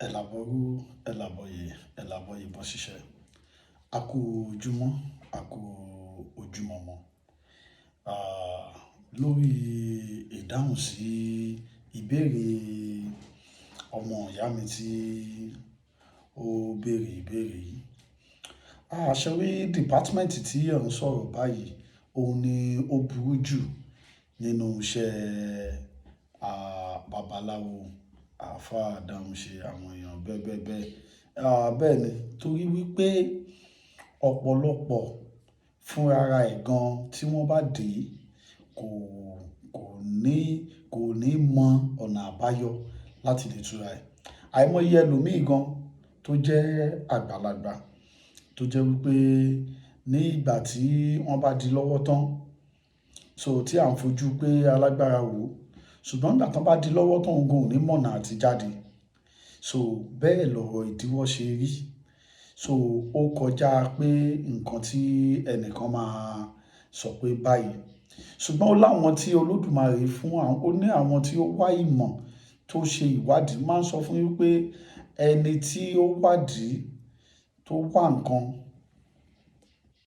Ẹ làbọ̀rú, ẹ làbọ̀yè, ẹ làbọ̀ ìbọn ṣíṣe. A kú ojúmọ́, a kú ojúmọmọ. À, lórí ìdáhùn sí ìbéèrè ọmọ ìyá mi tí ó béèrè ìbéèrè yìí. A ṣé rí department tí ẹ̀ ń sọ̀rọ̀ báyìí, òun ni ó burú jù nínú iṣẹ́, babaláwo, àlfá dáhùnṣe àwọn èèyàn bẹ́ẹ̀ bẹ́ẹ̀ bẹ́ẹ̀. À, bẹ́ẹ̀ ni, torí wípé ọ̀pọ̀lọpọ̀ fún ara ẹ̀ gan tí wọ́n bá dé kò, kò ní, kò ní mọ ọ̀nà àbáyọ láti lè túra ẹ̀. Àìmọye ẹlòmíì gan tó jẹ́ àgbàlagbà tó jẹ́ wípé ní ìgbà tí wọ́n bá di lọ́wọ́ tán, so tí à ń fojú pé alágbára wò, ṣùgbọ́n ìgbà tí wọ́n bá di lọ́wọ́ tán, òun gan ò ní mọ̀nà àti jáde. So bẹ́ẹ̀ lọ̀rọ̀ ìdíwọ́ ṣe rí. So ó kọjá pé nǹkan tí ẹnìkan máa sọ pé báyìí. Ṣùgbọ́n ó láwọn tí Olódùmarè fún àwọn, ó ní àwọn tí ó wá ìmọ̀ tó ṣe ìwádìí. Máa ń sọ fún yín pé ẹni tí ó wádìí tó wá nǹkan